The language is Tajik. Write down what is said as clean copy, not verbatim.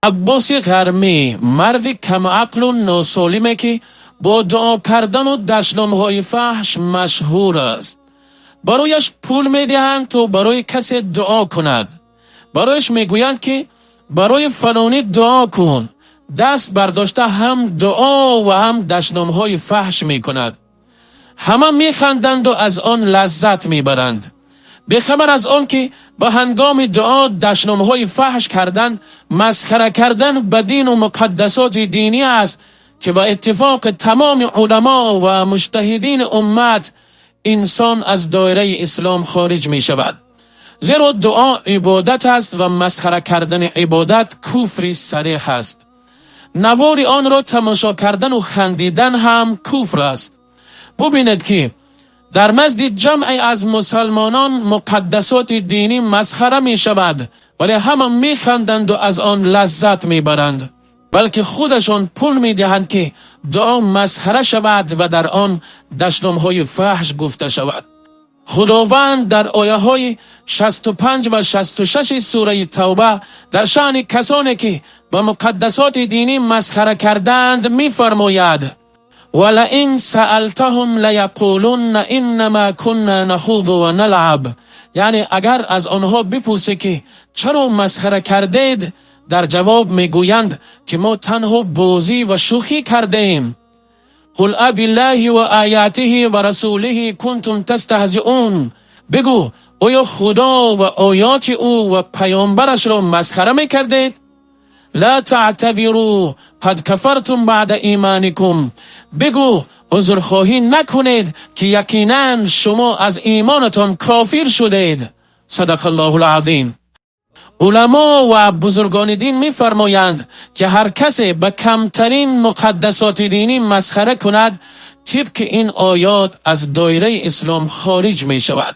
Аббоси Ғармӣ, марди камақлу носолиме, ки бо дуо кардану дашномҳои фаҳш машҳур аст. Барояш пул медиҳанд, то барои касе дуо кунад. Барояш мегӯянд, ки барои фалонӣ дуо кун. Даст бардошта, ҳам дуо ва ҳам дашномҳои фаҳш мекунад. Ҳама механданду аз он лаззат мебаранд, бехабар аз он ки ба ҳангоми дуо дашномҳои фаҳш кардан масхара кардан ба дину муқаддасоти динӣ аст, ки ба иттифоқи тамоми уламо ва муҷтаҳидини уммат инсон аз доираи ислом хориҷ мешавад, зеро дуо ибодат аст ва масхара кардани ибодат куфри сареҳ аст. Навори онро тамошо кардану хандидан ҳам куфр аст. Бубинед, ки дар назди ҷамъе аз мусалмонон муқаддасоти динӣ масхара мешавад, вале ҳама механданду аз он лаззат мебаранд, балки худашон пул медиҳанд, ки дуо масхара шавад ва дар он дашномҳои фаҳш гуфта шавад. Худованд дар ояҳои 65 ва 66 сураи Тавба дар шаъни касоне, ки ба муқаддасоти динӣ масхара карданд, мефармояд: «ولئن سألتهم ليقولن إنما كنا نخوض ونلعب». Яъне агар аз онҳо бипурсӣ, ки чаро масхара кардед, дар ҷавоб мегӯянд, ки мо танҳо бозӣ ва шӯхӣ кардем. «قل أبالله وآياته ورسوله كنتم تستهزئون». Бигӯ: оё Худо ва оёти ӯ ва паёмбарашро масхара мекардед? «لا تعتذروا قد كفرتم بعد إيمانكم». Бигӯ: узрхоҳӣ накунед, ки якинан шумо аз имонатон кофир шудед. صدق الله العظيم. Уламо ва бузургони дин мефармоянд, ки ҳар касе ба камтарин муқаддасоти динӣ масхара кунад, тибқи ин оёт аз доираи ислом хориҷ мешавад.